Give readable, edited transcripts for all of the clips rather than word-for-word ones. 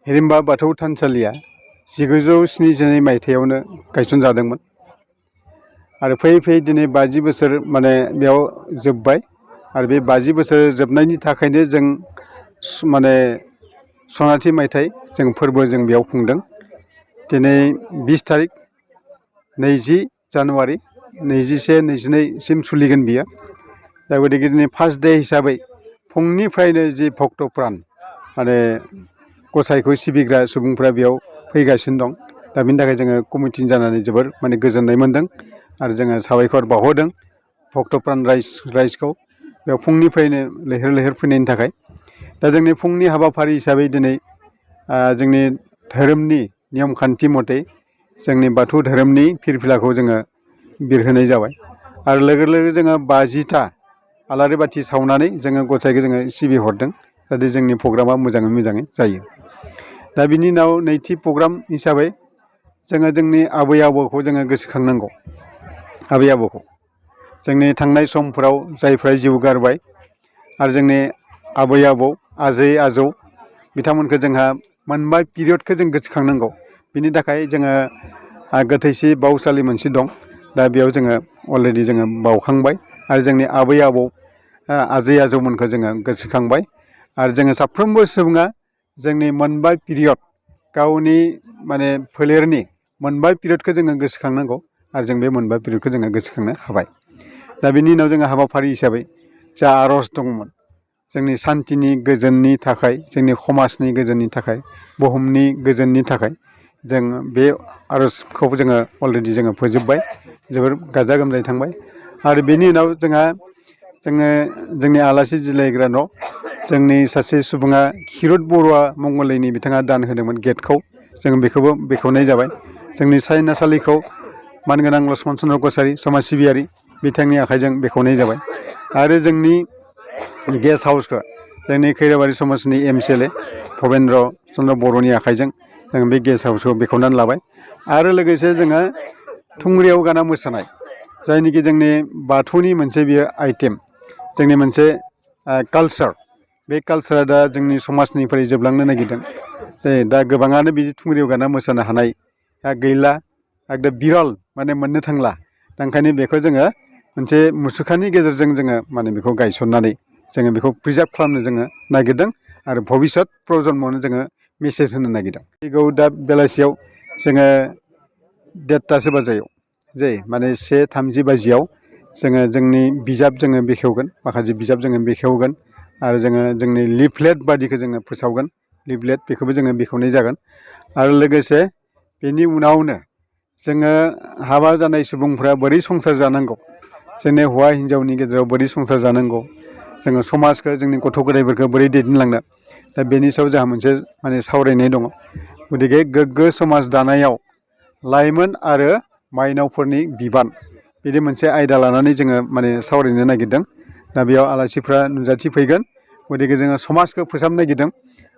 हिरिम्बा बाथौ थानसालिया 1972 मायथाइयावनो गायसनजादोंमोन आरो फैयै फैयै दिनै 50 बोसोर माने बेयाव जोब्बाय आरो बे 50 बोसोर जोबनायनि थाखायनो जों माने सनाथि मायथाइ जों फोरबो जों बेयाव खुंदों। दिनै 20 तारिख 20 जानुवारि 21 22 सिम सोलिगोन बियो। दा गतिके दिनै फार्स्ट डे हिसाबै फुंनिफ्रायनो जि भक्तप्रान माने गसाइखौ सिबिग्रा सुबुंफ्रा बेयाव फैगासिनो दं। दा बिनि थाखाय जोङो कमिटि जानानै जोबोर माने गोजोननाय मोनदों आरो जोङो साबायखर बावहरदों भक्तप्रान रायजखौ बेयाव फुंनिफ्रायनो लैहोर लैहोर फैनायनि थाखाय। दा जोंनि फुंनि हाबाफारि हिसाबै दिनै जोंनि धोरोमनि नियम खान्थि मथे जोंनि बाथौ धोरोमनि फिरफिलाखौ जोङो बिरहोनाय जाबाय आरो लोगो लोगो जोङो 50टा आलारि बाथि सावनानै जोङो गसाइखौ जोङो सिबिहरदों जाहाथे जोंनि प्रग्रामा मोजाङै जायो। दा बिनि उनाव नैथि प्रग्राम हिसाबै जोङो जोंनि आबै आबौखौ जोङो गोसोखांनांगौ। आबै आबौखौ जोंनि थांनाय समफोराव जायफ्रा जिउ गारबाय आरो जोंनि आबै आबौ आजै आजौ बिथांमोनखौ जोंहा मोनबा पिरियडखौ जों गोसोखांनांगौ। बिनि थाखाय जोङो गोथैसि बावसालि मोनसे दं। दा बेयाव जोङो अलरेडि जोङो बावखांबाय आरो जोंनि आबै आबौ आजै आजौमोनखौ जोङो गोसोखांबाय आरो जोङो साफ्रोमबो सुबुङा जोंनि मोनबा पिरियड गावनि माने फोलेरनि मोनबा पिरियडखौ जोङो गोसोखांनांगौ आरो जों बे मोनबा पिरियडखौ जोङो गोसोखांनो हाबाय। दा बिनि उनाव जोङो हाबाफारि हिसाबै जा आर'ज दंमोन जोंनि सान्तिनि गोजोननि थाखाय जोंनि समाजनि गोजोननि थाखाय बुहुमनि गोजोननि थाखाय जों बे आर'जखौ जोङो अलरेडि जोङो फोजोबबाय जोबोर गाजा गोमजायै थांबाय आरो बेनि उनाव जोङो जोंनि आलासि जिरायग्रा न' जोंनि सासे सुबुङा खिरद बरुवा मंगलदैनि बिथाङा दान होदोंमोन गेटखौ जों बेखौबो बेखेवनाय जाबाय। जोंनि सायनासालिखौ मानगोनां लक्ष्मन चन्द्र कसारि समाज सिबियारि बिथांनि आखाइजों बेखेवनाय जाबाय आरो जोंनि गेस्ट हाउसखौ जोंनि खैराबारि समाजनि MCLA भबेन्द्र चन्द्र बर'नि आखाइजों जों बे गेस्ट हाउसखौ बेखेवनानै लाबाय आरो लोगोसे जोङो थुंग्रियाव गाना मोसानाय जायनिखि जोंनि बाथौनि मोनसे बियो आइटेम जोंनि मोनसे कालचार बे कालचारा दा जोंनि समाजनिफ्राय जोबलांनो नागिरदों। दा गोबाङानो बिदि थुंग्रियाव गाना मोसानो हानाय गैला एकदम बिरल माने मोननो थांला। दा ओंखायनो बेखौ जोङो मोनसे मुसुखानि गेजेरजों जोङो माने बेखौ गायसननानै जोङो बेखौ प्रिजार्भ खालामनो जोङो नागिरदों आरो भबिसत प्रजन्मनो जोङो मेसेज होनो नागिरदों। फैगौ दा बेलासियाव जोङो 1:30 बाजियाव माने 1:30 बाजियाव जोङो जोंनि बिजाब जोङो बेखेवगोन माखासे बिजाब जोङो बेखेवगोन आरो जोङो जोंनि लिफलेट बादिखौ जोङो फोसावगोन। लिफलेट बेखौबो जोङो बेखेवनाय जागोन आरो लोगोसे बेनि उनावनो जोङो हाबा जानाय सुबुंफ्रा बोरै संसार जानांगौ जोंनि हौवा हिन्जावनि गेजेराव बोरै संसार जानांगौ जोङो समाजखौ जोंनि गथ' गथायफोरखौ बोरै दैदेनलांनो दा बेनि सायाव जोंहा मोनसे माने सावरायनाय दङ। गतिके गोग्गो समाज दानायाव लाइमोन आरो माइनावफोरनि बिबान बिदि मोनसे आयदा लानानै जोङो माने सावरायनो नागिरदों। दा बेयाव आलासिफ्रा नुजाथिफैगोन। गतिके जोङो समाजखौ फोसाबनो नागिरदों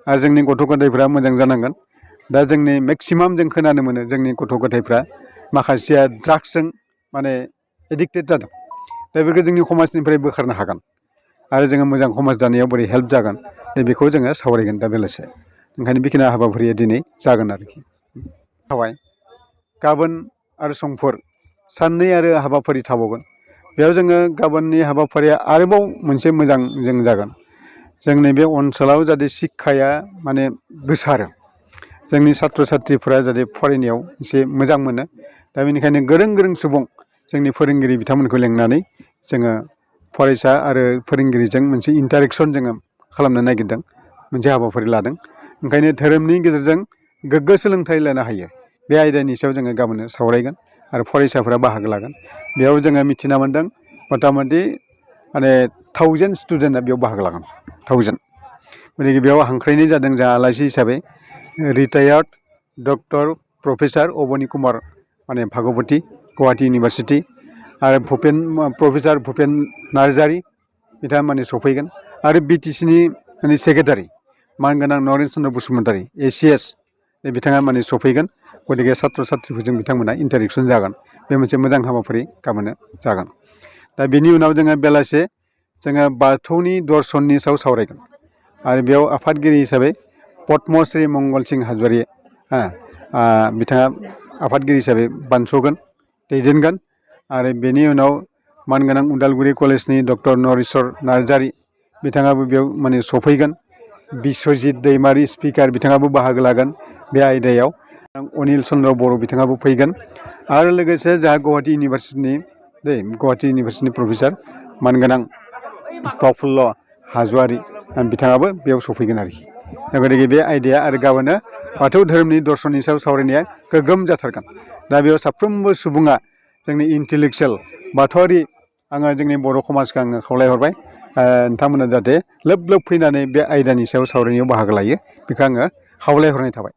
आरो जोंनि गथ' गथायफ्रा मोजां जानांगोन। दा जोंनि मेक्सिमाम जों खोनानो मोनो जोंनि गथ' गथायफ्रा माखासेया ड्राग्सजों माने एडिक्टेड जादों। दा बेफोरखौ जोंनि समाजनिफ्राय बोखारनो हागोन आरो जोङो मोजां समाज दानायाव बोरै हेल्प जागोन बेखौ जोङो सावरायगोन दा बेलासे। ओंखायनो बेखिनि हाबाफारिया दिनै जागोन आरोखि। थाबाय गाबोन आरो समफोर साननै आरो हाबाफारि थाबावगोन। बेयाव जोङो गाबोननि हाबाफारिया आरोबाव मोनसे मोजां जों जागोन। जोंनि बे ओनसोलाव जाहाथे शिक्षाया माने गोसारो जोंनि सात्र साथ्रिफ्रा जाहाथे फरायनायाव एसे मोजां मोनो। दा बेनिखायनो गोरों गोरों सुबुं जोंनि फोरोंगिरि बिथांमोनखौ लेंनानै जोङो फरायसा आरो फोरोंगिरिजों मोनसे इन्टारेक्सन जोङो खालामनो नागिरदों मोनसे हाबाफारि लादों। ओंखायनो धोरोमनि गेजेरजों गोग्गो सोलोंथाइ लानो हायो बे आयदानि सायाव जोङो गाबोन सावरायगोन आरो फरायसाफोरा बाहागो लागोन। बेयाव जोङो मिथिना मोन्दों मथा मथि माने 1000 स्टुडेन्टआ बेयाव बाहागो लागोन 1000। गतिके बेयाव हांख्रायनाय जादों जोंहा आलासि हिसाबै रिटायार्ड डक्टर प्रफेसार अबनि कुमार माने भागवती गुवाहाटी इउनिभारसिटि आरो प्रफेसार भुपेन नार्जारि बिथाङा माने सफैगोन आरो BTCनि माने सेक्रेटारि मानगोनां नरेन चन्द्र बसुमतारी ACS बिथाङा माने सफैगोन। गतिके सात्र साथ्रिफोरजों बिथांमोना इन्टारेक्सन जागोन। बे मोनसे मोजां हाबाफारि गाबोन जागोन। दा बेनि उनाव जोङो बेलासे जोङो बाथौनि दर्शननि सायाव सावरायगोन आरो बेयाव आफादगिरि हिसाबै पद्मश्री मंगल सिं हाज'वारि बिथाङा आफादगिरि हिसाबै बानस'गोन दैदेनगोन आरो बेनि उनाव मानगोनां उदालगुरि कलेजनि डक्टर नरेश्वर नार्जारि बिथाङाबो बेयाव माने सफैगोन बिस्वजित दैमारि स्पिकार बिथाङाबो बाहागो लागोन बे आयदायाव अनिल चन्द्र बर' बिथाङाबो फैगोन आरो लोगोसे जोंहा गुवाहाटि इउनिभारसिटिनि प्रफेसार मानगोनां प्रफुल्ल हाज'वारि बिथाङाबो बेयाव सफैगोन आरोखि दा गतिके बे आयदाया आरो गाबोनो बाथौ धोरोमनि दर्शननि सायाव सावरायनाया गोगोम जाथारगोन दा बेयाव साफ्रोमबो सुबुङा जोंनि इन्टेलेक्सुयेल बाथौआरि आङो जोंनि बर' समाजखौ आङो खावलायहरबाय नोंथांमोना जाहाथे लोब लोब फैनानै बे आयदानि सायाव सावरायनायाव बाहागो लायो बेखौ आङो खावलायहरनाय थाबाय।